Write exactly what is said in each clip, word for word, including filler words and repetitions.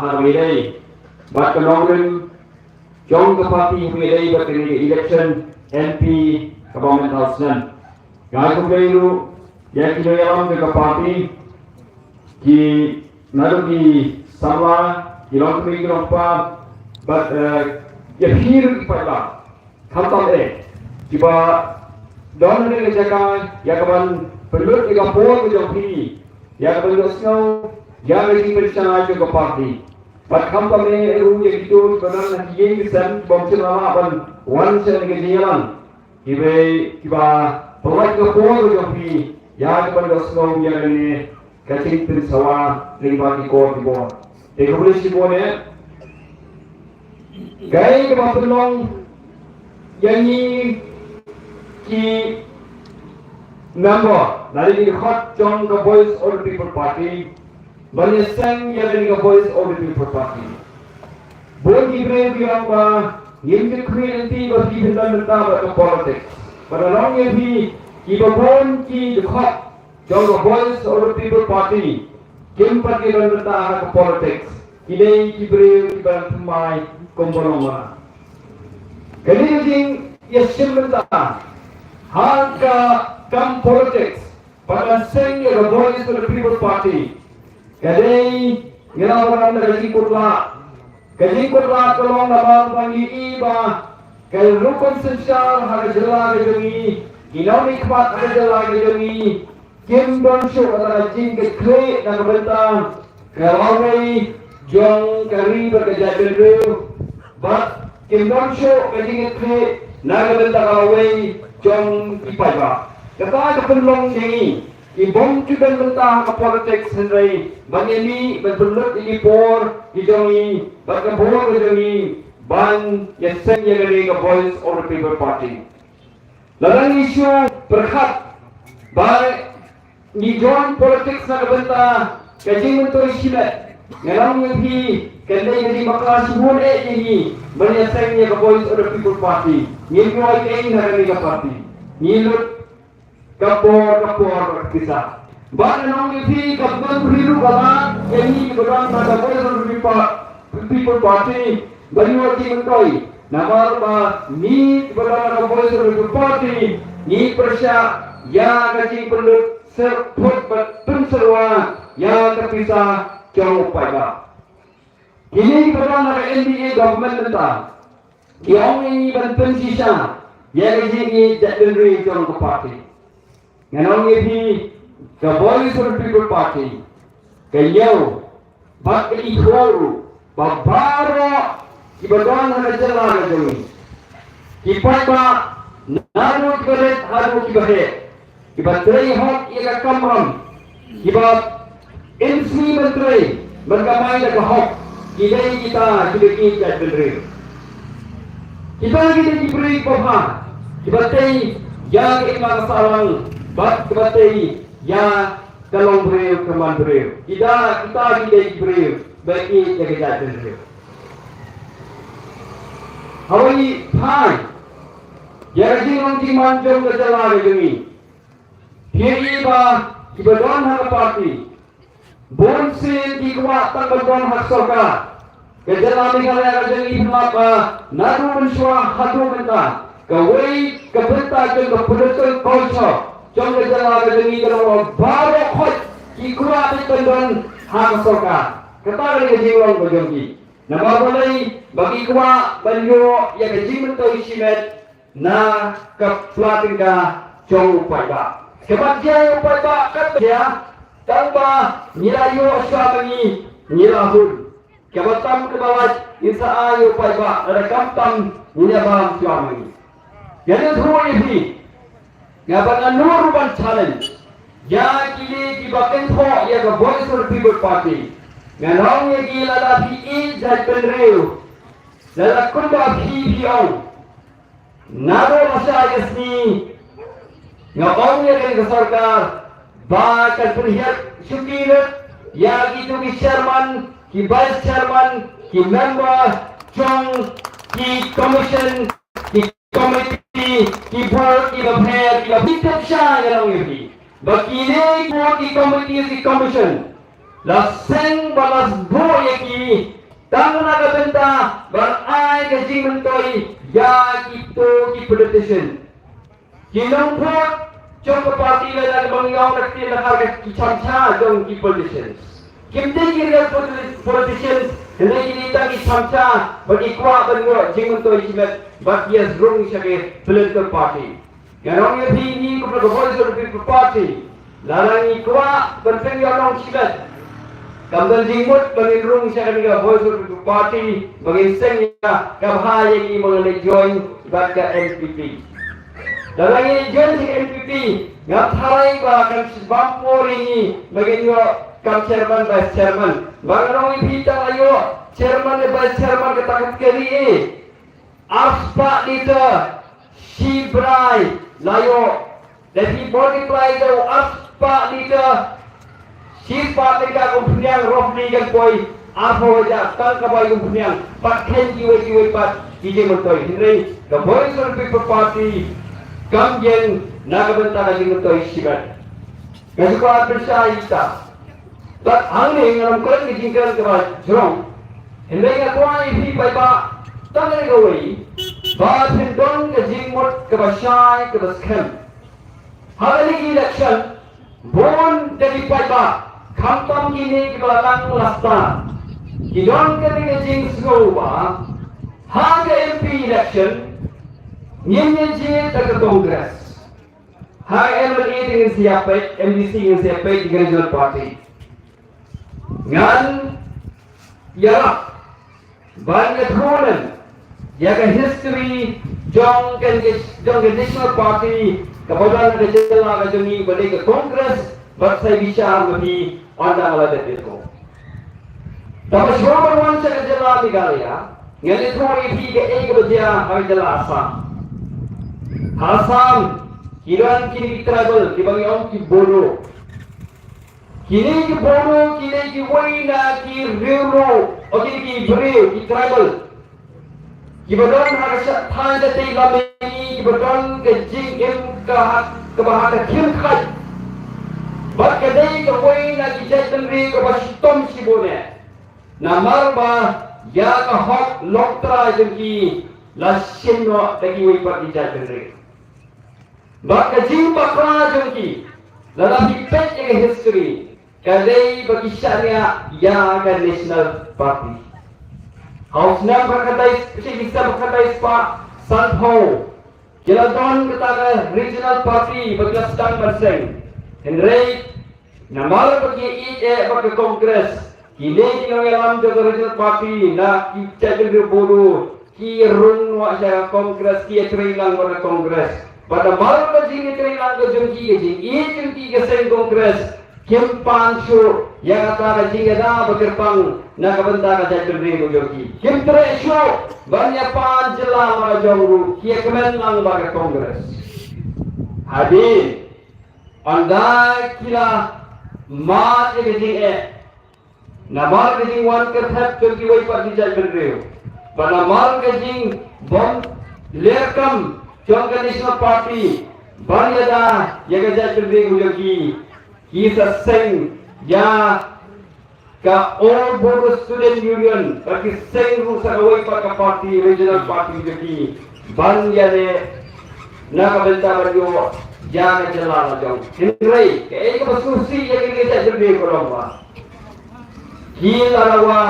ha ka mih dei bad ka nongrim jong ka party ha ka mih dei bad kane ka election M P kaba mynta snem. Nga ai khublei ruh ïa ki nongïalam jong ka party, ki naduh ki samla, ki longkmie ki longkpa bad, eh, ïa phi ruh ki paidbah. Khamtam eh kiba don ha kane ka jaka ïa kaban pynlut ïa ka por ka jong phi ïa kaban ïohsngew ïa ka jingpynshai jong ka party. Bad khamtam eh ruh ïa kito kiba don ha ki ïing ki sem bym shym la lah ban wan sha kane ka jingïalang. Kiba, kiba pynlait ka por ka jong phi ïa kaban ïohsngew ïa kane ka jingpynsawa lyngba ki kor ki bor. Te khublei shibun eh. Kaei kaba pynlong ïa ngi ki member, lane ki dkhot jong ka Voice of the People Party ban ïaseng ïa kane ka Voice of the People Party. Bun ki briew ki ong ba ngim ju khmih lynti ba phi phin don bynta bad ka politics. Bad nga ong ïa phi, kiba bun ki dkhot jong ka Voice of the People Party kim pat ki don bynta ha ka politics. Ki dei ki briew kiba thymmai kumba long ba. Kane ka jingïashim bynta ha ka kam politics bad ban seng ïa ka Voice of the People Party ka dei, ngi la wan da ka jingkut lad. Ka jingkut lad ka long namar ba ngi i ba ka rukom synshar ha ka jylla ka jong ngi, ki nongmihkhmat ha ka jylla ka jong ngi, kim don shuh kata ka jingkitkhlieh na ka bynta ka lawei jong ka ri bad ka jaitbynriew, bad kim don shuh ka jingkitkhlieh na ka bynta ka lawei jong ki paidbah. Kata ka pynlong ïa ngi ki bym ju don bynta ha ka politics, hynrei ban ïa mih ban pynlut ïa ki por ki jong ngi bad ka bor ka jong ngi ban ïaseng ïa kane ka Voice of the People Party. Lada ngi shu pyrkhat ba ngi join politics na ka bynta ka jingmyntoi shimet, nga ong ïa phi, kan dei ka jingbakla shibun eh ïa ngi ban ïaseng ïa ka Voice of the People Party. Ngim ïoh ei ei na kane ka party. Ngi lut ka por ka por ka pisa. Bad nga ong ïa phi, ka bynta ruh ka la ïa ngi kiba don ha ka Voice of the People, People Party ban ïoh jingmyntoi. Namar ba ngi kiba don ha ka Voice of the People Party ngi pyrshah ïa ka jingpynlut syrphut bad pynsyrwa ïa ka pisa jong u paidbah. Kine kiba don ha ka N D A government mynta ki ong ïa ngi ban pynshisha ïa ka jingïeit jaitbynriew jong ka party. Ngan ong ïa phi, ka Voice of the People Party ka ñiew bad ka ithuh ruh ba baroh kiba don ha ka jylla ka jong ngi, ki paidbah, naduh kiba rit haduh kiba heh, kiba trei hok ïa ka kamram, kiba im sngi ban trei ban kamai da ka hok, ki dei kita kiba ïeit jaitbynriew. Kita ki dei ki briew babha kiba tei ïa ka imlang ka sahlang bad kiba tei ïa ka longbriew ka manbriew. Kita, kita ki dei ki briew ba ïeit ïa ka jaitbynriew. Hawei phai ïa ka jinglong jingman jong ka jylla ka jong ngi. Phi ïohi ba kiba don ha ka party bun sien ki kwah tang ban don ha ka sorkar. Ka jylla Meghalaya ka jong ngi pynlap ba naduh mynshuwa haduh mynta, kawei ka bynta jong ka political culture jong ka jylla ka jong ngi ka long ba baroh khoit ki kwah ban don ha ka sorkar. Kata ka dei ka jinglong ka jong ki. Namar balei? Ba ki kwah ban ïoh ïa ka jingmyntoi shimet na ka pla tyngka jong u paidbah. Kaba jia ïa u paidbah katba jia, tang ba ngi la ïoh shuwa ma ngi, ngi la hun. Kaba tam kaba lait ngin sa ai ïa u paidbah, lada kam tam ngin ïa bam shuwa ma ngi. Ïa ngi thmu ïa phi, nga ban anu ruh ban challenge ïa kine kiba kynthoh ïa ka Voice of the People Party. Ngan ong ïa ki, lada phi ïeit jaitbynriew, lada kumba phi phi ong, naduh lashai ka sngi nga ong ïa ka sorkar ba kan pynhiar shuki lut ïa kito ki chairman, ki vice chairman, ki member jong ki commission, ki committee, ki board, ki bapher, ki bapher, ki tepsha ïa long ïa phi. Ba kine ki board, ki committee, ki commission La seng ba la sbuh ïa ki tang na ka bynta ban ai ka jingmyntoi ïa kito ki politician. Ki nongphut jong ka party la dang bang ïong da ki na ka ki chamcha jong ki politicians. Kim dei ki real politi- politicians, hynrei ki dei tang ki chamcha ba ki kwah ban ïoh jingmyntoi shimet bad ïa rung sha ki political party. Nga ong ïa phi ngi kum ka Voice of the People Party, lada ngi kwah ban pynïaid nongshim kam don jingmut ban ngin rung sha kane ka Voice of the People Party ba ngin seng ïa ka bha ïa ngi ba ngin leit join bad ka N P P. Lada ngi join sha ka N P P, nga tharai ba kan sbam por ïa ngi ba ngin ïoh kam chairman, vice chairman. Ba nga ong ïa phi, tang ïoh chairman ne vice chairman kata ka kari eh. Arspah litre shi bnai la ïoh. Lada phi multiply da u arspah litre shi spah tyngka, kumne roughly kan poi arphew hajar tang ka bai kumne. Pat khein kiwei kiwei pat ki jingmyntoi. Hynrei ka Voice of the People Party kam ïeng na ka bynta ka jingmyntoi shimet. Nga shu kwah pynshai ïa kata. Bad hangne ngam kren ka jingkren kaba jrong. Hynrei nga kwah ïa phi paidbah tang kawei ba phin don ka jingmut kaba shai kaba skhem. Ha kane ka election bun ka dei paidbah, khamtam kine kiba la nang la stad, ki don kane ka jingsngew ba ha ka M P election ngin ïa jied da ka Congress. Ha M L A te ngin sa ïa peit, M D C ngin sa ïa peit, regional party. Ngan ïarap ban ïathuh lem ïa ka history jong ka, jong ka national party kaba don ha ka jylla ka jong ngi, ba dei ka Congress, bad sa ïa bishar ma phi ynda nga la dep ïathuh. Te ba shuwa ban wan sha ka jylla Meghalaya, ngan ïathuh ïa phi kaei kaba jia ha ka jylla Assam. Ha Assam ki don kine ki tribal kiba ngi ong ki Bodo. Kine ki Bodo ki dei kiwei na ki riewruh, o kine ki briew, ki tribal, kiba don ha ka sha-, thaiñ jatei lam mihngi, kiba don ka jingim ka ha-, kaba ha ka khim khaid. Bad ka dei kawei na ki jaitbynriew kaba shitom shibun eh. Namar ba ïa ka hok longtrai jong ki la shim noh da kiwei pat ki jaitbynriew. Bad ka jingbakla jong ki, lada phi peit ïa ka history, ka dei ba ki shaniah ïa ka National Party. Ha u snem khatkhyndai, shi, shi snem khatkhyndai spah sanphew, ki la don kata ka regional party ba ki la sdang ban seng. Hynrei namar ba ki ïeit eh bad ka Congress, kine ki nongïalam jong ka regional party na ki jaitbynriew Bodo ki rung noh sha ka Congress, ki ïatrei lang bad ka Congress. Bad namar ba jingïatrei lang ka jong ki, ka jingïeit jong ki ka seng Congress, kim pan shuh ïa kata ka jingïada ba kyrpang na ka bynta ka jaitbynriew ka jong ki. Kim treh shuh ban ïa pan jylla la ka jong ruh, ki ïa kmen lang bad ka Congress. Hadien ynda ki la mad ïa ka jingeh namar ka jingwan kyrthep jong kiwei pat ki jaitbynriew, bad namar ka jingbym leh kam jong ka National Party ban ïada ïa ka jaitbynriew jong ki, ki sa seng ïa ka All Bodo Student Union, bad ki seng ruh sa kawei pat ka party, regional party jong ki, ban ïaleh na ka bynta ban ïoh ïa ka jylla la jong. Hynrei kaei kaba sngewsih ïa kine ki jaitbynriew ka long ba ki la dawa,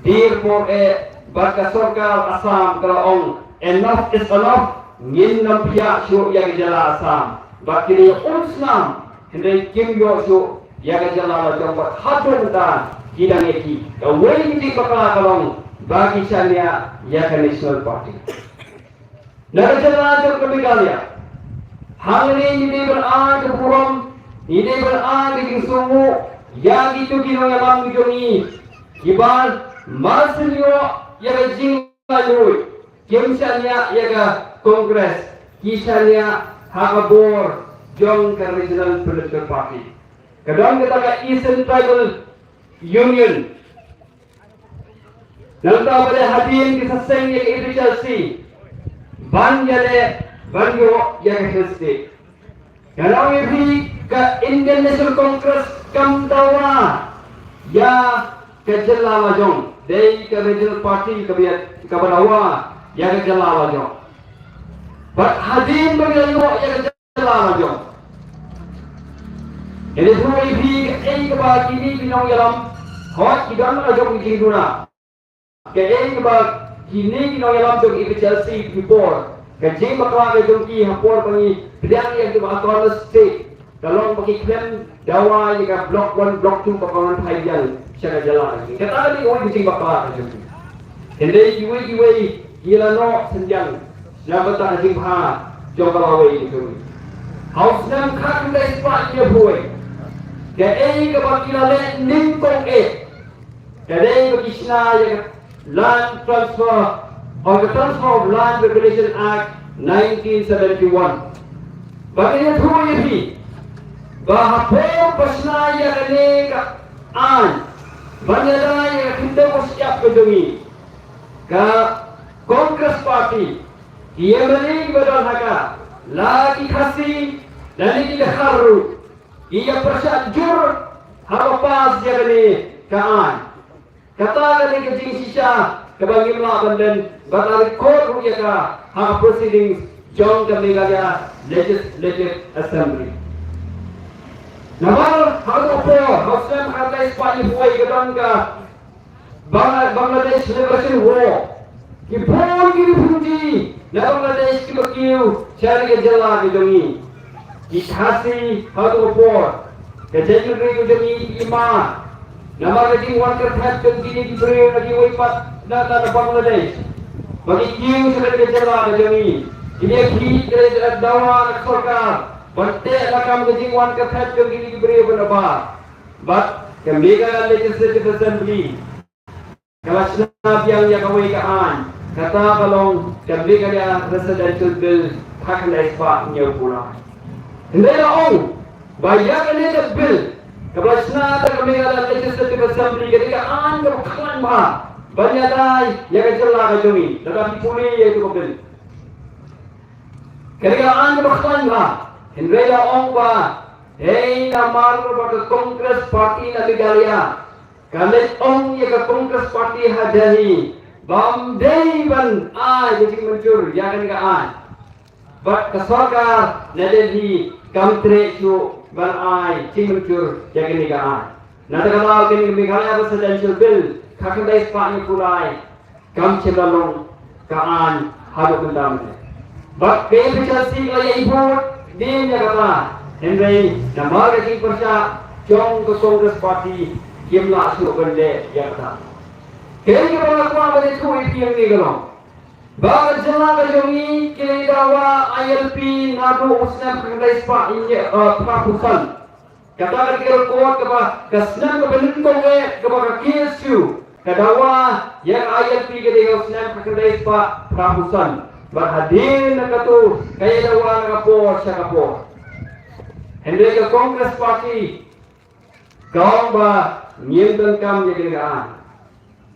dei por eh bad ka sorkar Assam ka la ong, enough is enough, ngin nym pynïaid shuh ïa ka jylla Assam. Bad kine um snam, hynrei kim ïoh shuh ïa ka jylla la jong bad haduh mynta ki dang ïa ki. Kawei ka jingbakla ka long ba ki shaniah ïa ka National Party. Na ka jylla jong ka Meghalaya, hangne ngi dei ban ai ka burom, ngi dei ban ai ka jingsngewnguh ïa kito ki nongïalam ki jong ngi kiba mar sien ïoh ïa ka jinglaitluid, kim shaniah ïa ka Congress, ki shaniah ha ka bor jong ka Regional Political Party. Ka don kata ka Eastern Tribal Union. Nangta ba dei hadien ki sa seng ïa ka A P H L C ban ïaleh ban ïoh ïa ka Hill State. Ngan ong ïa phi, ka Indian National Congress kam dawa ïa ka jylla la jong, dei ka Regional Party kaba ïa, kaba dawa ïa ka jylla la jong. Bad hadien ba ngi la ïoh ïa ka jylla la jong, ngi la ïathuh ïa phi kaei kaba kine ki nongïalam, hooid ki don la jong ki jingduna. Kaei kaba kine ki nongïalam jong ki H L C ki por, ka jingbakla ka jong ki ha por ba ngi pdiang ïa kiba autonomous state, ka long ba ki khlem dawa ïa ka block one, block two, ba ka wan phai biang sha ka jylla ka jong ki. Kata ka dei kawei ka jingbakla ka jong ki. Hynrei kiwei kiwei ki la noh synñiang na bynta ka jingbha jong ka lawei ka jong ki. Ha u snem khatkhyndai spah hynñiewphew wei, kaei kaba ki la leh nyngkong eh, ka dei ba ki shna ïa ka Land Transfer or ka Transfer of Land Regulation Act nineteen seventy-one. Ba ngi ïathuh ïa phi ba ha por ba shna ïa kane ka aiñ ban ïada ïa ka khyndew ka shyiap ka jong ngi, ka Congress Party, ki M L A kiba don ha ka, la ki Khasi lane ki Dkhar ruh, ki ïa pyrshah jur haba pass ïa kane ka aiñ. Kata ka dei ka jingshisha kaba ngim lah ban len bad la record ruh ïa ka ha ka proceedings jong ka Meghalaya Legislative Assembly. Namar ha kato ka por, ha u snem khatkhyndai spah hynñiewphew wei ka don ka Bangla-, Bangladesh Liberation War. Ki bun ki refugee na Bangladesh kiba kiew sha ka jylla ka jong ngi. Ki Khasi ha kato ka por, ka jaitbynriew ka jong ngi ki i ma. Namar ka jingwan kyrteng jong kine ki briew na kiwei pat na, na, na Bangladesh, ba ki kiew sha ka jylla ka jong ngi. Kine ki, ki dawa na ka sorkar ban teh lakam ka jingwan kyrteng jong kine ki briew ban ïa ba. Bad ka Meghalaya Legislative Assembly ka la shna biang ïa kawei ka aiñ, kata ka long ka Meghalaya Residential Bill khatkhyndai spah hynñiewphew lai. Hynrei la ong ba ïa kane ka bill kaba la shna da ka Meghalaya Legislative Assembly ka dei ka aiñ kaba khlaiñ bha ban ïada ïa ka jylla ka jong ngi. Lada phi pule ïa ito ka bill, ka dei ka aiñ kaba khlaiñ bha. Hynrei la ong ba, hei, namar ba ka Congress Party na Meghalaya ka leit ong ïa ka Congress Party ha Delhi ba ym dei ban ai ka jingmynjur ïa kane ka aiñ. Bad ka sorkar na Delhi kam treh shuh ban ai jingmynjur ïa kane ka aiñ. Na kata ka daw kane ka Meghalaya Residential Bill khatkhyndai spah hynñiewphew lai kam shym la long ka aiñ haduh mynta mynne. Bad ka APHLC ka la ïa vote dien ïa kata, hynrei namar ka jingpyrshah jong ka Congress Party kim lah shuh ban leh ïa kata. Kaei kaba nga kwah ban ïathuh ïa phi hangne ka long ba ka jylla ka jong ngi ki la dawa ILP naduh u snem khatkhyndai spah hynñiew, eh, phra phew san. Kata ka dei ka record kaba ka snem kaba nyngkong eh kaba ka KSU ka dawa ïa ka ILP ka dei ka snem khatkhyndai spah phra phew san. Bad hadien na kato ka ïa dawa na ka por sha ka por. Hynrei ka Congress Party ka ong ba ngim donkam ïa kane ka aiñ.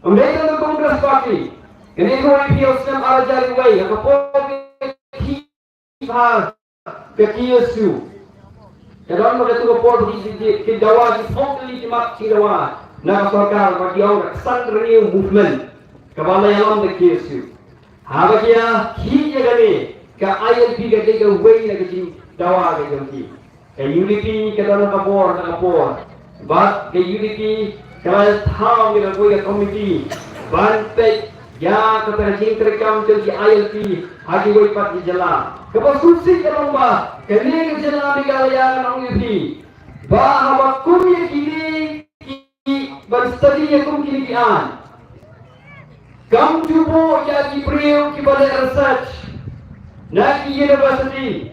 Ym dei tang ka Congress Party, kane ka YPA u snem ar hajar wei ha ka por ka ki bha ka KSU. Ka don ba kato ka por ki, ki, ki dawa ki thok ki mat ki dawa na ka sorkar ba ki ong ka Kisan Renew Movement kaba la ïalam da ka KSU. Haba ki ïa khih ïa kane ka ILP ka dei kawei na ka jingdawa ka jong ki. Ka UDP ka don ha ka bor, ha ka bor. Bad ka UDP ka la thaw ïa kawei ka komiti ban peit ïa kata ka jingtreikam jong ki ILP ha kiwei pat ki jylla. Kaba sngewsih ka long ba kane ka jylla Meghalaya, nga ong ïa phi ba haba kum ïa kine ki ban study ïa kum kine ki aiñ, kam ju buh ïa ki briew kiba leh research na ki university,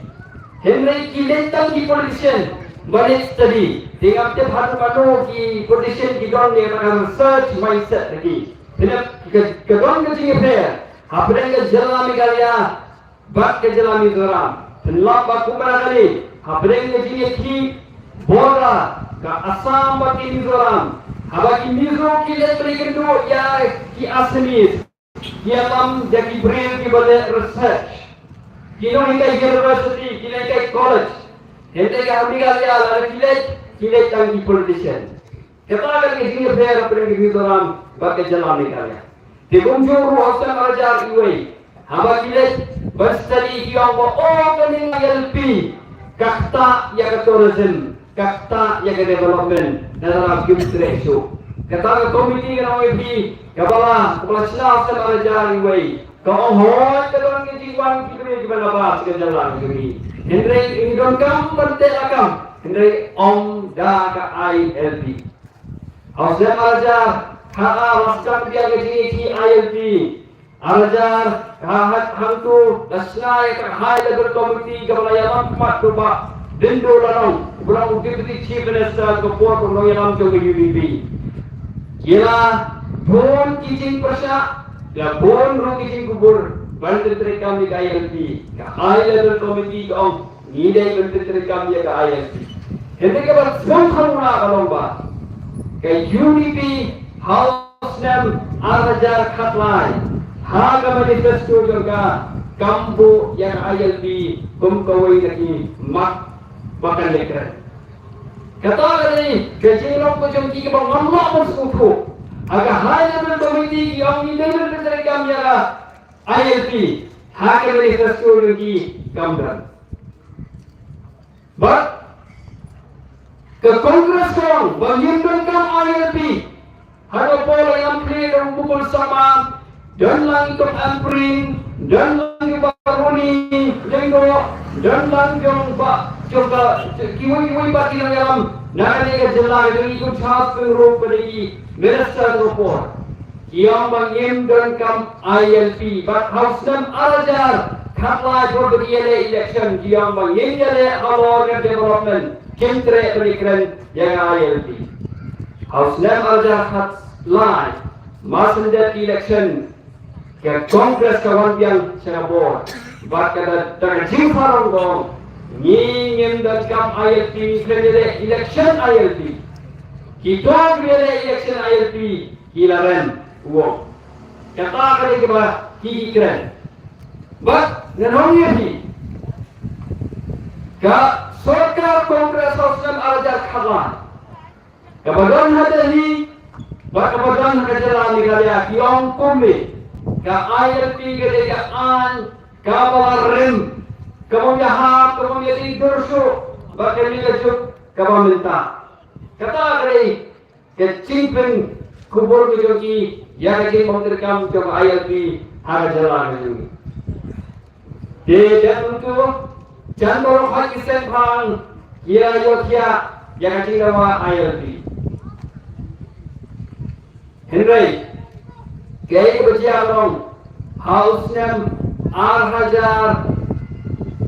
hynrei ki leit tang ki politician ban leit study. Te ngam tip haduh katno ki politician ki don ïa kata ka research mindset na ki. Te ka, ka don ka jingïapher hapdeng ka jylla Meghalaya bad ka jylla Mizoram. Pynlap ba kumba kane hapdeng ka jingïakhih border ka Assam bad ka Mizoram, haba ki Mizo ki leit ban ïakynduh ïa ki Assamese, ki ïalam ïa ki briew kiba leh research, ki nonghikai university, ki nonghikai college. Hynrei ka Meghalaya lada ki leit, ki leit tang ki politician. Kata ka dei ka jingïapher hapdeng ka Mizoram bad ka jylla Meghalaya. Te kumjuh ruh ha u snem ar hajar wei, haba ki leit ban study ki ong ba, o, kane ka I L P ka ktah ïa ka tourism, ka ktah ïa ka development, na la kim treh shuh. Kata ka committee, ngan ong ïa phi, kaba la, kaba la shna ha u snem ar hajar wei, ka ong hooid ka don ka jingwan ki briew kiba nabar sha ka jylla ka jong ngi. Hynrei ngi donkam ban teh lakam, hynrei ym da ka I L P. Ha u snem ar hajar khatar la sdang biang ka jingïakhih I L P. Ar hajar khathynriew hangto la shna ïa ka high level committee kaba la ïalam khmat da u Bah Lyngdoh Lanong, uba long u Deputy Chief Minister ka por u nongïalam jong ka U D P. Ki la bun ki jingpyrshah, ki la bun ruh ki jingkubur ban pyntreikam ïa ka I L P. Ka high level committee ka ong, ngi dei ban pyntreikam ïa ka I L P. Hynrei kaba sngewthuh na ka long ba ka U D P ha u snem ar hajar khatlai, ha ka manifesto jong ka, kam buh ïa ka I L P kum kawei na ki mat ba kan ïakren. Kata ka dei ka jinglong ka jong ki kaba ngam lah ban sngewthuh. Ha ka high level committee ki ong ngi dei ban pyntreikam ïa ka I L P, ha ka manifesto jong ki kam don. Bad ka Congress ka ong ba ngim donkam I L P. Ha ka por la ïalam plie da u Mukul Sangma, don lang i Tong Ampareen, don lang i Bah Ronnie Lyngdoh, don lang jong ba, jong ka, kiwei kiwei pat ki nongïalam na kane ka jylla, jong i Congress pynroi pat ki minister ka por. Ki ong ba ngim donkam I L P, bad ha u snem ar hajar khatlai por ba ki ïaleh election, ki ong ba ngin ïaleh halor ka development, kim treh ban ïakren ïa ka I L P. Ha u snem ar hajar khatlai, mar shen dep election, ka Congress ka wan biang sha ka bor, bad ka da, da ka jingsarong ba ngi ngim donkam I L P, ngi kren ïaleh election I L P. Kito kiba ïaleh election I L P ki la rem, u ong. Kata ka dei kaba ki, ki kren. Bad ngan ong ïa phi, ka sorkar Congress ha u snem ar hajar khatlai, kaba don ha Delhi bad kaba don ha ka jylla Meghalaya, ki ong kumne, ka I L P ka dei ka aiñ kaba la rem, kaba ym ïahap, kaba ym ïadei dur shuh bad ka dei ka juk kaba mynta. Kata ka dei ka jingpynkupbor ka jong ki ïa ka jingpyntreikam jong ka I L P ha ka jylla ka jong ngi. Te dei kumto, jan baroh ki seng phang ki la ïohthiah ïa ka jingdawa I L P. Hynrei kaei kaba jia ka long, ha u snem ar hajar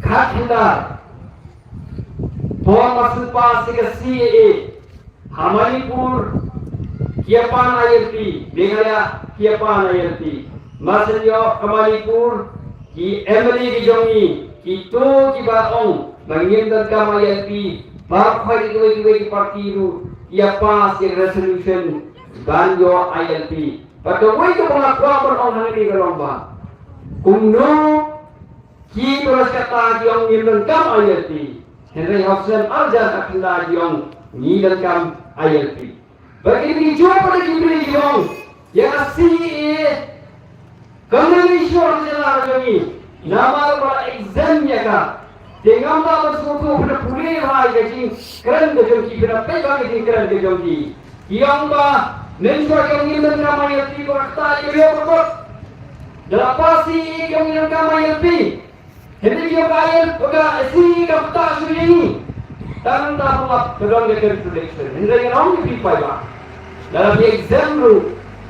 khatkhyndai, por ba shu pass ïa ka C A A, ha Manipur ki ïa pan I L P, Meghalaya ki ïa pan I L P. Mar shen ïoh ka Manipur, ki M L A ki jong ngi, kito kiba ong ba ngim donkam I L P, baroh kiwei kiwei ki party ruh ki ïa pass ïa ka resolution ban ïoh I L P. Bad kawei kaba nga kwah ban ong hangne ka long ba kumno ki Congress kata ki ong ngim donkam I L P, hynrei ha u snem ar hajar khatkhyndai ki ong ngi donkam I L P. Bad ki dei ki jur pat ki briew ki ong ïa ka C A A kam dei issue ha ka jylla ka jong ngi, namar ba la exempt ïa ka. Te ngam lah ban sngewthuh, phi da pule bha ïa ka jingkren ka jong ki, phi da peit bha ka jingkren ka jong ki. Ki ong ba mynshuwa ki ong ngim donkam I L P, ba ka ktah ïa ka ïoh ka kot. Da la pass C A A ki ong ngim donkam I L P. Hynrei ki ong ka I L P, ka C A A ka ktah shuh ïa ngi. Tang ta pynlap ka don ka contradiction. Hynrei ngan ong ïa phi paidbah, lada phi exempt ruh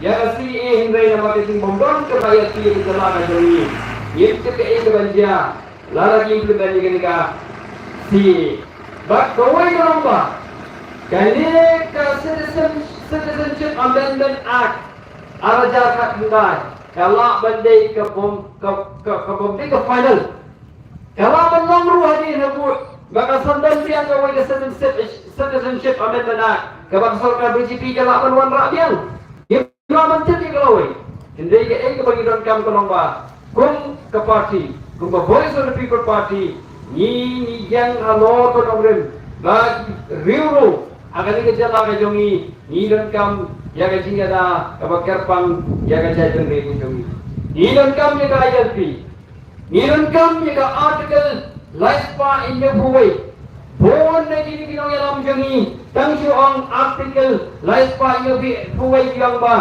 ïa ka C A A, hynrei namar ka jingbym don ka I L P ka jylla ka jong ngi, ngim tip kaei kaban jia lada ki implement ïa kane ka C A A. Bad kawei ka long ba kane ka Citizen, Citizenship Amendment Act ar hajar khatkhyndai ka lah ban dei ka bym, ka, ka, ka bym dei ka final. Ka lah ban long ruh hadien ha vote ba ka sa don biang kawei ka Citizenship, Citizenship Amendment Act kaba ka sorkar B J P ka lah ban wanrah biang. Ngim lah ban tip ïa ka lawei. Hynrei kaei kaba ngi donkam ka long ba kum ka party, kum ka Voice of the People Party, ngi, ngi ïeng halor ka nongrim ba ki riewrangbah Ha kane ka jylla ka jong ngi, ngi donkam ïa ka jingïada kaba kyrpang ïa ka jaitbynriew ka jong ngi. Ngi donkam ïa ka I L P. Ngi donkam ïa ka Article laispah hynñiewphew wei. Bun na kine ki nongïalam jong ngi tang shu ong Article laispah hynñiewphew wei ki ong ba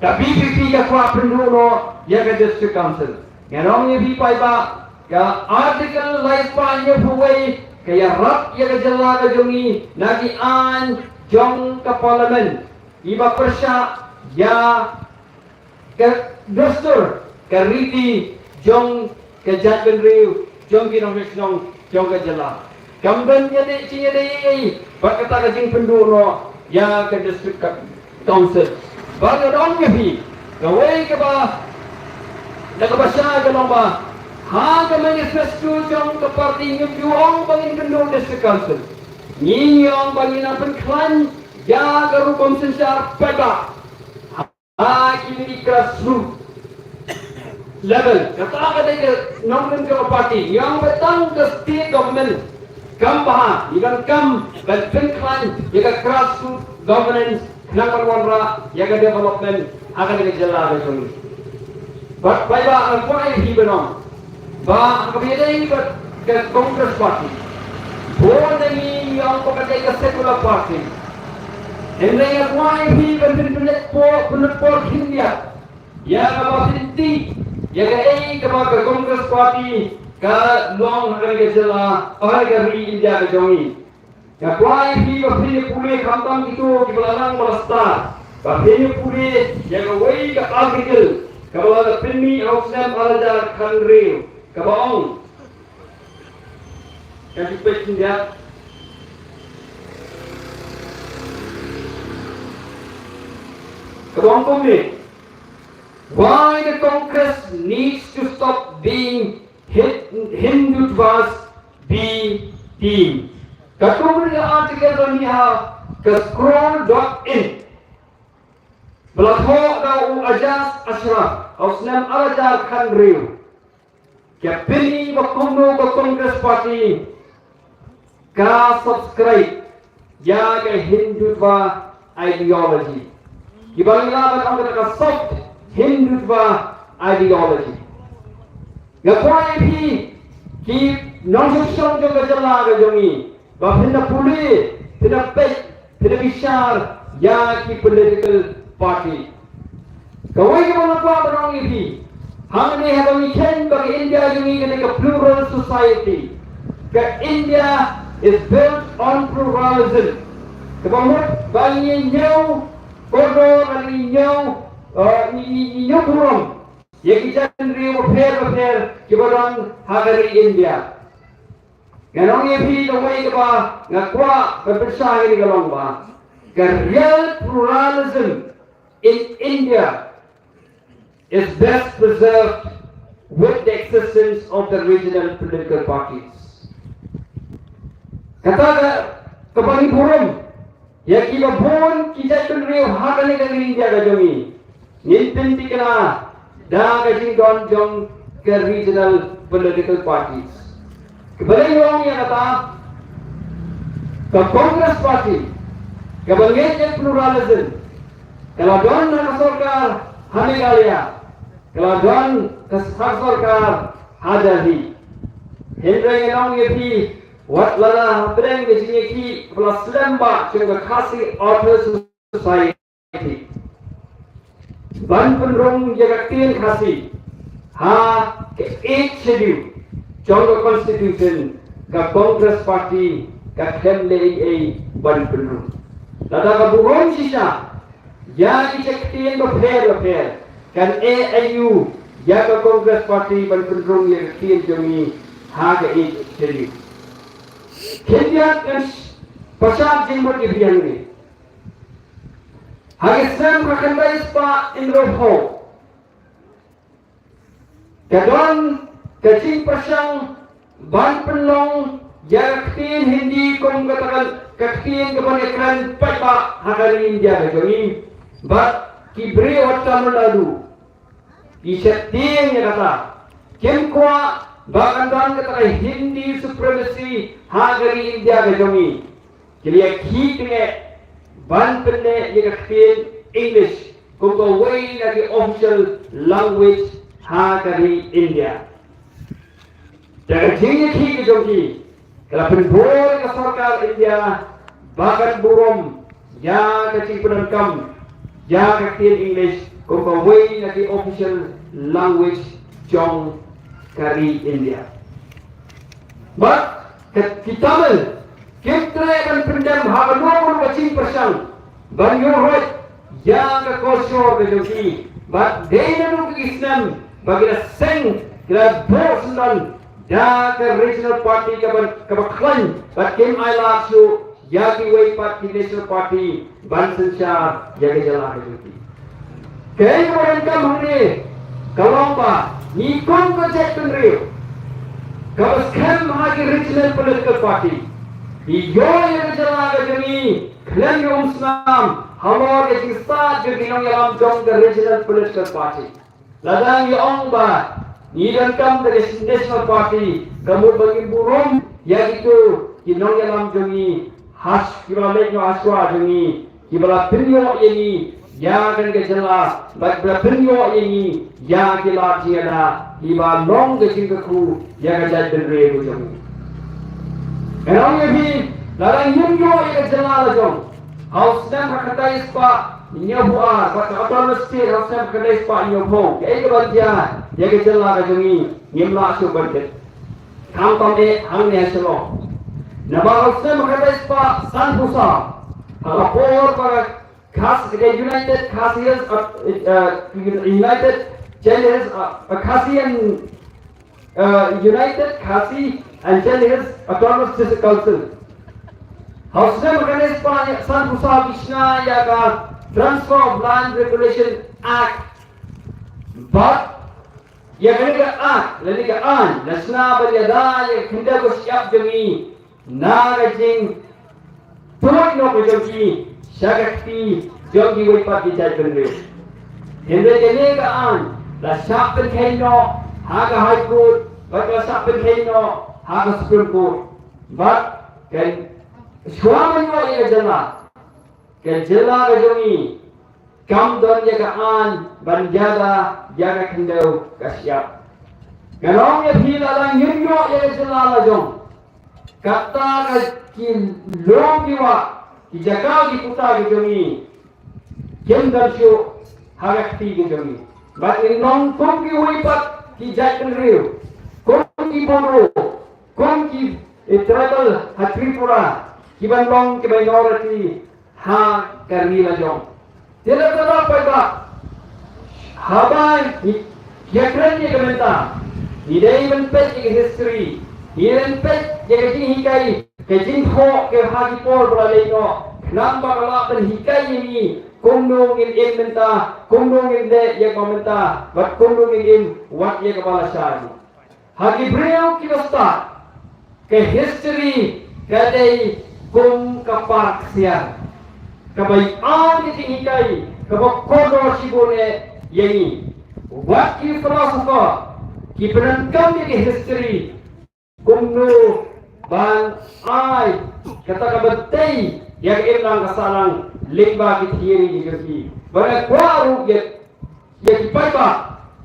ka V P P ka kwah pynduh noh ïa ka District Council. Ngan ong ïa phi paidbah, ka Article laispah hynñiewphew wei ka ïarap ïa ka jylla ka jong ngi na ki aiñ jong ka Parliament, kiba pyrshah ïa ka dustur, ka riti jong ka jaitbynriew, jong ki nongshong shnong jong ka jylla. Kam don ïadei, jingïadei ei ei bad kata ka jingpynduh noh ïa ka District Council. Bad ngan ong ïa phi, kawei kaba, da kaba shai ka long ba ha ka manifesto jong ka party ngim ju ong ba ngin kynduh District Council. Ngi ong ba ngin nang pynkhlaiñ ïa ka rukom synshar paidbah ha kine ki grassroots level. Kata ka dei ka nongrim jong ka party. Ngi ong ba tang ka state government kam bha, ngi donkam ban pynkhlaiñ ïa ka grassroots governance khnang ban wanrah ïa ka development ha kane ka jylla ka jong ngi. Bad paidbah, nga kwah ïa phi ban ong ba ha kaba ïadei bad ka Congress Party, bun na ngi ngi ong ba ka dei ka secular party. Hynrei nga kwah ïa phi ban pynlut por, pynlut por khyndiat ïa kaba phin tip ïa kaei kaba ka Congress Party ka long ha kane ka jylla, ha ka ri India ka jong ngi. Nga kwah ïa phi ba phin ïa pule, khamtam kito kiba la nang ba la stad, ba phin ïa pule ïa kawei ka article kaba la pynmih ha u snem ar hajar khathynriew, kaba ong, kan ju peit khyndiat, kaba ong kumne: Why the Congress needs to stop being Hin-, Hindutva's B team. Katkum ka article ba ngi ha ka scroll dot in, ba la thoh da u Ajaz Ashraf ha u snem ar hajar khathynriew, ka pyni ba kumno ka Congress Party ka subscribe ïa ka Hindutva ideology. Kiba ngi lah ban ong kata ka soft Hindutva ideology. Nga kwah ïa phi ki nongshong shnong jong ka jylla ka jong ngi ba phin da pule, phin da peit, phin da bishar ïa ki political party. Kawei kaba nga kwah ban ong ïa phi, hangne haba ngi khein ba ka India jong ngi ka dei ka plural society. Ka India is built on pluralism. Kaba mut ba ngi ñiew kordor, ngi ñiew, eh, ngi, ngi, ngi ñiew burom ïa ki jaitbynriew bapher bapher kiba don ha ka ri India. Ngan ong ïa phi kawei kaba nga kwah ban pynshai ïa ka long ba ka real pluralism in India is best preserved with the existence of the regional political parties. Kata ka, kaba ngi burom ïa kiba bun ki jaitbynriew ha kane ka ri India ka jong ngi, ngin pynthikna da ka jingdon jong ka regional political parties. Kaba la ong ïa kata, ka Congress Party kaba ngeit ïa pluralism, ka la don ha ka sorkar ha Meghalaya, ka la don ha ka sorkar ha Delhi. Hynrei ngan ong ïa phi, wat la la hapdeng ka jingïakhih ba la slem ba jong ka Khasi Authors Society ban pynrung ïa ka ktien Khasi ha ka Eighth Schedule jong ka Constitution, ka Congress Party ka khlem leh ei ei ban pynrung. Lada ka burom shisha ïa ki jait ktien bapher bapher, kan eh aïu ïa ka Congress Party ban pynrung ïa ka ktien jong ngi ha ka Eighth Schedule? Khyndiat ngan pynshai jingmut ïa phi hangne. Ha ki snem khatkhyndai spah hynriewphew, ka don ka jingpyrshang ban pynlong ïa ka ktien Hindi kum kata ka, ka ktien kaba ngi kren paidbah ha ka ri India ka jong ngi. Bad ki briew ha Tamil Nadu ki sheptieng ïa kata, kim kwah ba kan don kata ka Hindi supremacy ha ka ri India ka jong ngi. ki la ïakhih tyngeh ban pynneh ïa ka ktien English kum kawei na ki official language ha ka ri India. Te ka jingïakhih ka jong ki ka la pynbor ïa ka sorkar India ba kan burom ïa ka jingpyndonkam ïa ka ktien English kum kawei na ki official language jong ka ri India. Bad ka, ki Tamil kim treh ban pyndem ha kano kano ka jingpyrshang ban ïuhroit ïa ka culture ka jong ki. Bad dei naduh ki snem ba ki la seng, ki la buh syndon da ka regional party kaba, kaba khlaiñ, bad kim ailad shuh ïa kiwei pat ki national party ban synshar ïa ka jylla ka jong ki. Kaei kaba donkam hangne ka long ba ngi kum ka jaitbynriew kaba skhem ha ki regional political party, ngi ïoh ïa ka jylla ka jong ngi khlem ïa umsnam halor ka jingstad jong ki nongïalam jong ka regional political party. Lada ngi ong ba ngi donkam da ka national party, ka mut ba ngim burom ïa kito ki nongïalam jong ngi, ha, kiba la leit noh ha shuwa jong ngi, kiba la pynïoh ïa ngi ïa kane ka jylla, bad ba la pynïoh ïa ngi ïa ki lad jingïada kiba long ka jingkyrkhu ïa ka jaitbynriew ka jong ngi. Ngan ong ïa phi, lada ngim ïoh ïa ka jylla la jong ha u snem khatkhyndai spah hynñiewphew ar, bad ka Autonomous State ha u snem khatkhyndai spah hynñiewphew, kaei kaban jia ïa ka jylla ka jong ngi? Ngim lah shuh ban tip. Khamtam eh hangne ha Shillong. Namar ha u snem khatkhyndai spah sanphew saw, ha ka por ba ka Khas-, ka United Khasi Hills, uh, uh, United Jaintia Hills, uh, uh, Khasi and, uh, United Khasi and Jaintia Hills Autonomous District Council, ha u snem khatkhyndai spah sanphew saw ki shna ïa ka Transfer of Land Regulation Act. Bad ïa kane ka Act, lane ka aiñ, la shna ban ïada ïa ka khyndew ka shyiap jong ngi na ka jingtuid noh ka jong ki sha ka kti jong kiwei pat ki jaitbynriew. Hynrei kane ka aiñ la shah pynkheiñ noh ha ka High Court, bad la shah pynkheiñ noh ha ka Supreme Court. Bad kan shuwa ban ïoh ïa ka jylla, ka jylla ka jong ngi kam don ïa ka aiñ ban ïada ïa ka khyndew ka shyiap. Ngan ong ïa phi, lada ngim ïoh ïa ka jylla la jong, kata ka ki lum ki wah, ki jaka ki puta ki jong ngi kim don shuh ha ka kti ki jong ngi. Bad ngin long kum kiwei pat ki jaitbynriew, kum ki Bodo, kum ki, eh, tribal ha Tripura, kiban long ki minority ha ka ri la jong. Te lada paidbah, haba ngi ïakren ïa ka mynta, ngi dei ban peit ïa ka history, ngi dei ban peit ïa ka jinghikai, ka jingthoh ka ha ki por ba la leit noh, khnang ba ka lah ban hikai ïa ngi kumno ngin im mynta, kumno ngin leh ïa ka mynta, bad kumno ngin im wat ïa kaba la shai. Ha ki briew kiba stad, ka history ka dei kum ka par ksiar kaba ai ka jinghikai kaba kordor shibun ïa ngi. Wat ki philosopher ki pyndonkam ïa ka history kumno ban ai kata kaba tei ïa ka imlang ka sahlang lyngba ki theory ki jong ki. Ba nga kwah ruh ïa ïa ki paidbah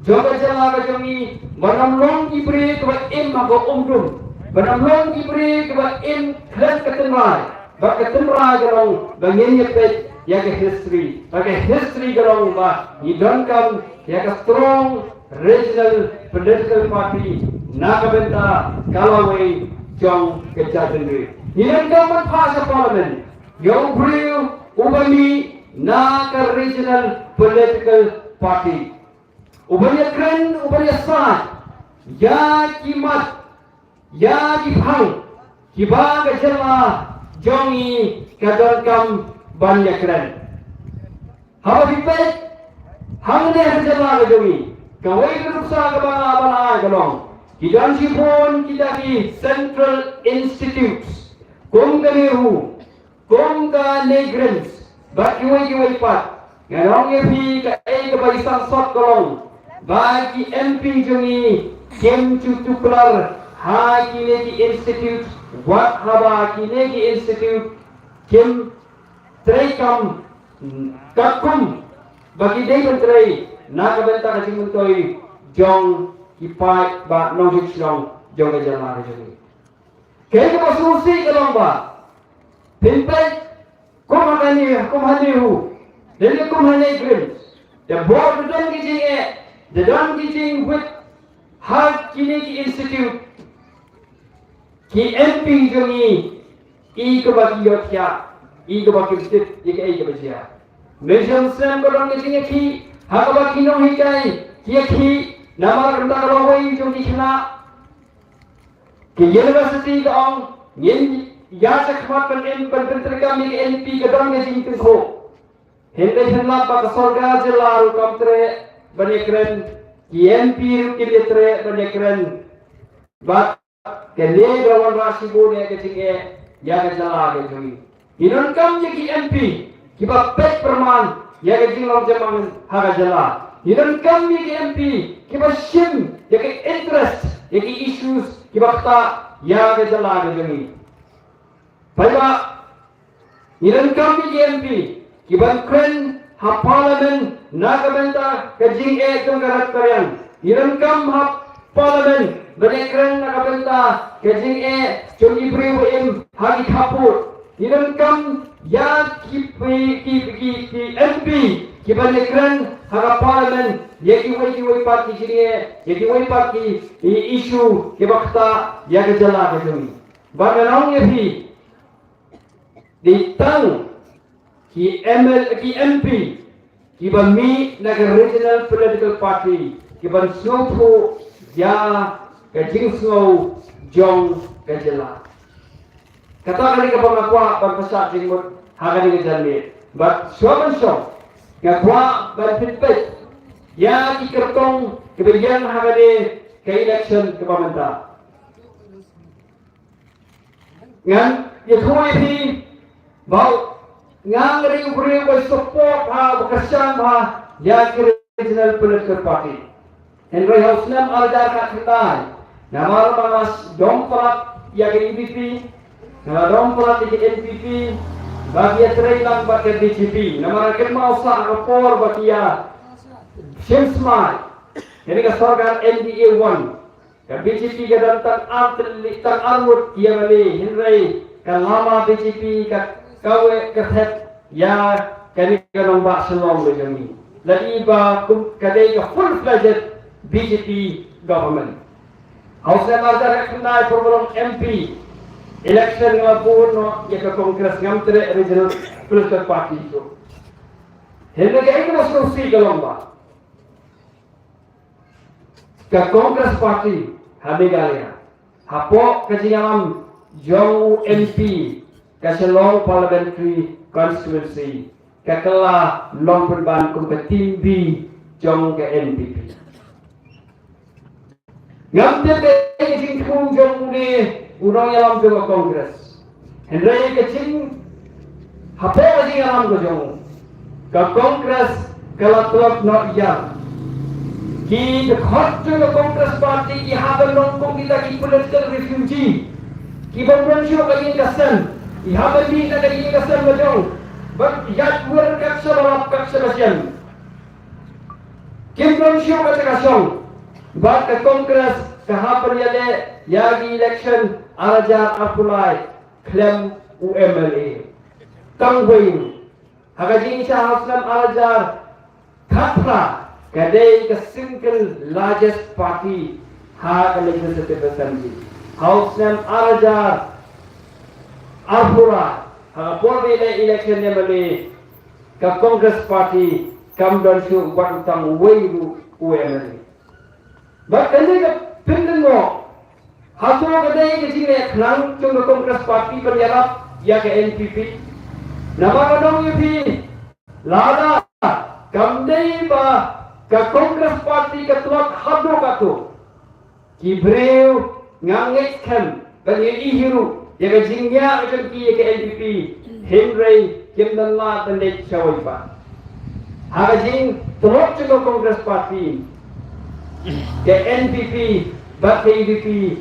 jong ka jylla ka jong ngi, ban ym long ki briew kiba im ha ka umdum, ban ym long ki briew kiba im khlem ka tynrai, ba ka tynrai ka long ba ngin ïa peit ïa ka history, ba ka history ka long ba ngi donkam ïa ka strong regional political party na ka bynta ka lawei jong ka jaitbynriew. Ngi donkam ban phah sha parliament ïa u briew uba mih na ka regional political party, uban ïakren, uban ïasaid ïa ki mat, ïa ki phang kiba ka jylla jong ngi ka donkam ban ïakren. Haba phi peit hangne ha ka jylla ka jong ngi, kawei ka nuksa kaba nga, ba nga ai ka long, ki don shibun kita ki central institutes kum ka NEHU, kum ka NEIGRIHMS bad kiwei kiwei pat. Ngan ong ïa phi, kaei kaba i sangsot ka long ba ki MP jong ngi kim ju tuklar ha kine ki institute, wat haba kine ki institute kim trei kam katkum ba ki dei ban trei na ka bynta ka jingmyntoi jong ki paid bad nongshong shnong jong ka jylla ka jong ngi. Kaei kaba sngewsih ka long ba pynpeit kum ha kane, kum ha NEHU, lane kum ha NEIGRIHMS, da bor da don ki jingeh, da don ki jingwit ha kine ki institute. Ki MP jong ngi, i kaba ki ïoh thiah, i kaba ki tip ïa kaei kaba jia. Mynshwa snem ka don ka jingïakhih ha kaba ki nonghikai ki ïakhih namar ka bynta ka lawei jong ki khynnah. Ki university ka ong ngin ïa shakhmat ban em ban pyntreikam ïa ki MP ka don ka jingtyngkhuh. Hynrei hynrei ba ka sorkar jylla ruh kam treh ban ïakren, ki MP ruh kim ïatreh ban ïakren. Bad kane ka wanrah shibun ïa ka jingeh ïa ka jylla ka jong ngi. Ngi donkam ïa ki MP kiba peit pyrman ïa ka jinglong jingman ha ka jylla. Ngi donkam ïa ki MP kiba shim ïa ka interest ïa ki issues kiba ktah ïa ka jylla ka jong ngi. Paidbah, ngi donkam ïa ki MP kiban kren ha Parliament na ka bynta ka jingeh jong ka rat ka riang. Ngi donkam ha Parliament ban ïakren na ka bynta ka jingeh jong ki briew ba im ha ki khappud. Ngi donkam ïa ki, ki, ki, ki, ki MP kiban ïakren ha ka Parliament ïa kiwei kiwei pat ki jingeh, ïa kiwei pat ki, ki issue kiba ktah ïa ka jylla ka jong ngi. Bad ngan ong ïa phi, dei tang ki ML, ki MP kiba mih na ka regional political party kiban sngewthuh ïa ka jingsngew jong ka jylla. Kata ka dei kaba nga kwah ban pynshai jingmut ha kane ka janmiet. Bad shuwa ban shong, nga kwah ban pynpeit ïa ki kyrtong kiba ïeng ha kane ka election kaba mynta. Ngan ïathuh ïa phi ba nga nga dei u briew ba support bha, ba kyrshan bha ïa ki regional political party. Hynrei ha u snem ar hajar khatkhyndai, namar ba nga la dom palat ïa ka UDP, nga la dom palat ïa ka NPP, ba ki ïatrei lang bad ka BJP. Namar nga kynmaw sah ha ka por ba ki ïa shim smai ïa kane ka sorkar NDA one. Ka BJP ka don tang ar tylli, tang ar ngut ki MLA, hynrei ka lama BJP ka kaweh ka thep ïa kane ka nongbah Shillong ka jong ngi. Lane ba kum ka dei ka full fledged BJP government. Ha u snem ar hajar khatkhyndai por ba long MP election nga la bud noh ïa ka Congress, ngam treh regional political party tu. Hynrei kaei kaba sngewsih ka long ba ka Congress Party ha Meghalaya, hapoh ka jingïalam jong u MP ka Shillong Parliamentary Constituency, ka kylla long pynban kum ka team B jong ka NPP. Ngam tip kaei ka jingthmu jong une u nongïalam jong ka Congress. Hynrei ka jing, hapoh ka jingïalam ka jong u, ka Congress ka la tlot noh ïa ki dkhot jong ka Congress Party ki hap ban long kum kita ki political refugee, ki bym don shuh ka ïing ka sem, ki hap ban mih na ka ïing ka sem la jong, bad ïaid wir kat shaba lap kat shaba shem. Kim don shuh ka jaka shong. Bad ka Congress ka hap ban ïaleh ïa ki election ar hajar arphew lai khlem u MLA. Tang wei ruh. Ha ka jingshah ha u snem ar hajar khatphra, ka dei ka single largest party ha ka Legislative Assembly. Ha u snem ar hajar arphew lai, ha ka por ba ïaleh election MLA, ka Congress Party kam don shuh wat u tang uwei ruh u MLA. Bad kane ka pynlyngngoh, hato ka dei ka jingleh khnang jong ka Congress Party ban ïarap ïa ka NPP? Namar nga ong ïa phi, lada kam dei ba ka Congress Party ka tlot haduh katto, ki briew nga ngeit skhem ban ïohi hi ruh ïa ka jingïaid jong ki ïa ka NPP, hynrei kim don lad ban leit shawei pat. Ha ka jingtlot jong ka Congress Party, ka NPP bad ka UDP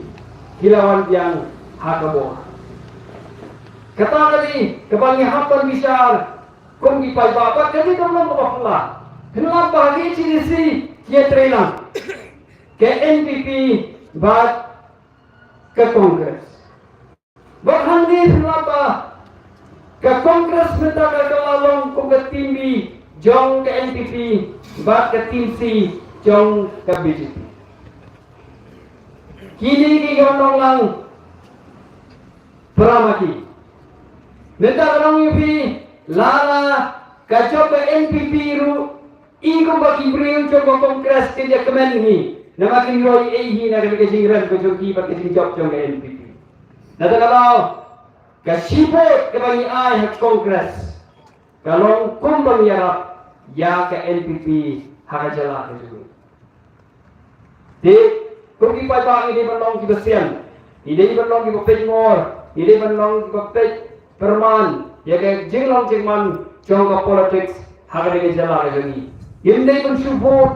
ki la wan biang ha ka bor. Kata ka dei kaba ngi hap ban bishar kum ki paidbah, bad ka dei ka long kaba phylla. Hynrei ba ha K H A D C ki ïatreilang, ka N P P bad ka Congress. Bad hangne hynrei ba ka Congress mynta ka la long kum ka team B jong ka N P P bad ka team C jong ka B J P. Kine ki ïoh nonglang para ma ki. Mynta ka long ïa phi, lada ka jop ka N P P ruh, i kumba ki briew jong ka Congress kin ïa kmen hi, namar kin ïoh ei hi na ka jingrem ka jong ki bad ka jingjop jong ka N P P. Na kata ka daw, ka shi vote kaba ngi ai ha Congress ka long kumba ngi ïarap ïa ka N P P ha ka jylla ka jong ngi. Te kum ki paidbah ngi dei ban long kiba sian, ngi dei ban long kiba peit ngor, ngi dei ban long kiba peit pyrman ïa ka jinglong jingman jong ka politics ha kane ka jylla ka jong ngi. Ngim dei ban shu vote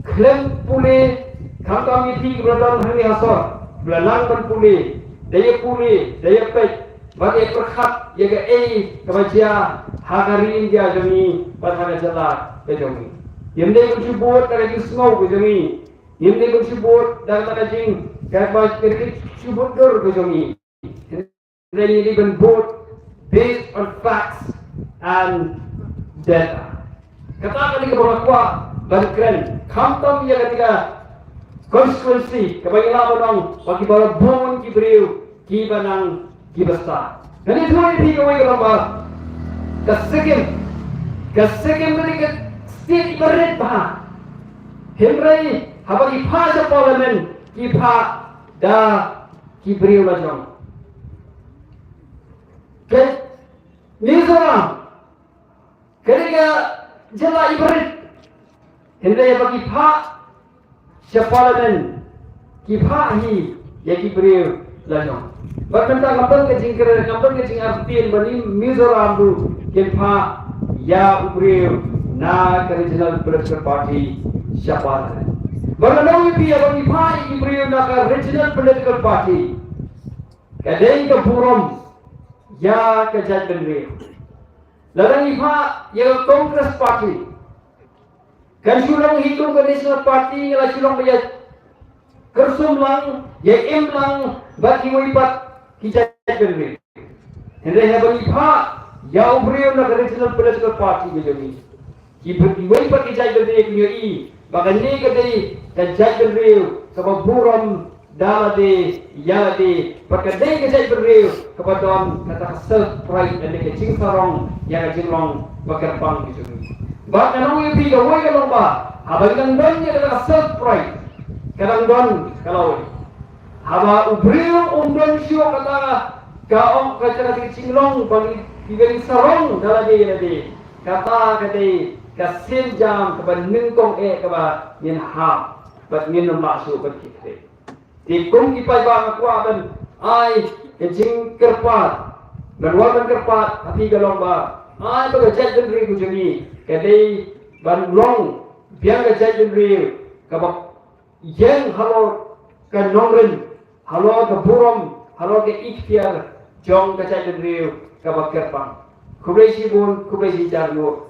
khlem pule, khamtam ïa phi kiba la don hangne ha sor, kiba la nang ban pule, da ïa pule, da ïa peit bad ïa pyrkhat ïa kaei kaba jia ha ka ri India jong ngi bad ha ka jylla ka jong ngi. Ngim dei ban shu vote da ka jingsngew ka jong ngi. Ngim dei ban shu vote da kata ka jing, kaba ka dei shu vote dur ka jong ngi. Hynrei ngi dei ban vote based on facts and data. Kata ka dei kaba nga kwah ban kren, khamtam ïa kata ka constituency kaba ngi lah ban ong ba kiba la bun ki briew kiba nang kiba sah. Ngan ïathuh ïa phi kawei ka long ba ka Sikkim, ka Sikkim ka dei ka state iba rit bha. Hynrei haba ki phah sha parliament, ki phah da ki briew lajong. Ka Mizoram ka dei ka jylla iba rit, hynrei haba ki phah sha parliament, ki phah hi ïa ki briew lajong. Bad mynta ngam don ka jingkren, ngam don ka jingartatien ba ni Mizoram ruh kin phah ïa u briew na ka Regional Political Party sha parliament. Bad nga ong ïa phi, haba ki phah ïa ki briew na ka Regional Political Party, ka dei ka burom ïa ka jaitbynriew. Lada ngi phah ïa ka Congress Party, kan shu long hi kum ka National Party, la shu long ba ïa kyrsum lang, ïa im lang bad kiwei pat ki jaitbynriew. Hynrei haba ngi phah ïa u briew na ka Regional Political Party ka jong ngi, ki bad kiwei pat ki jaitbynriew kin ïohi ba kane ka dei ka jaitbynriew kaba burom da lade ïa lade, bad ka dei ka jaitbynriew kaba don kata ka self pride lane ka jingsarong ïa ka jinglong ba kyrpang ka jong ngi. Bad ngan ong ïa phi kawei ka long ba haba ngi dang don ïa kata ka self pride, ka dang don ka lawei. Haba u briew um don shuh kata ka ong ka jaka ka jinglong ba ngi, ngi sarong da lade ïa lade, kata ka dei ka sienjam kaba nyngkong eh kaba ngin hap bad ngin ym lah shuh ban kit. Te kum ki paidbah nga kwah ban ai ka jingkyrpad, ban wan ban kyrpad ha phi ka long ba ai ba ka jaitbynriew ka jong ngi ka dei ban long biang ka jaitbynriew kaba ïeng halor ka nongrim, halor ka burom, halor ka ikhtiar jong ka jaitbynriew kaba kyrpang. Khublei shibun, khublei shihajar nguh.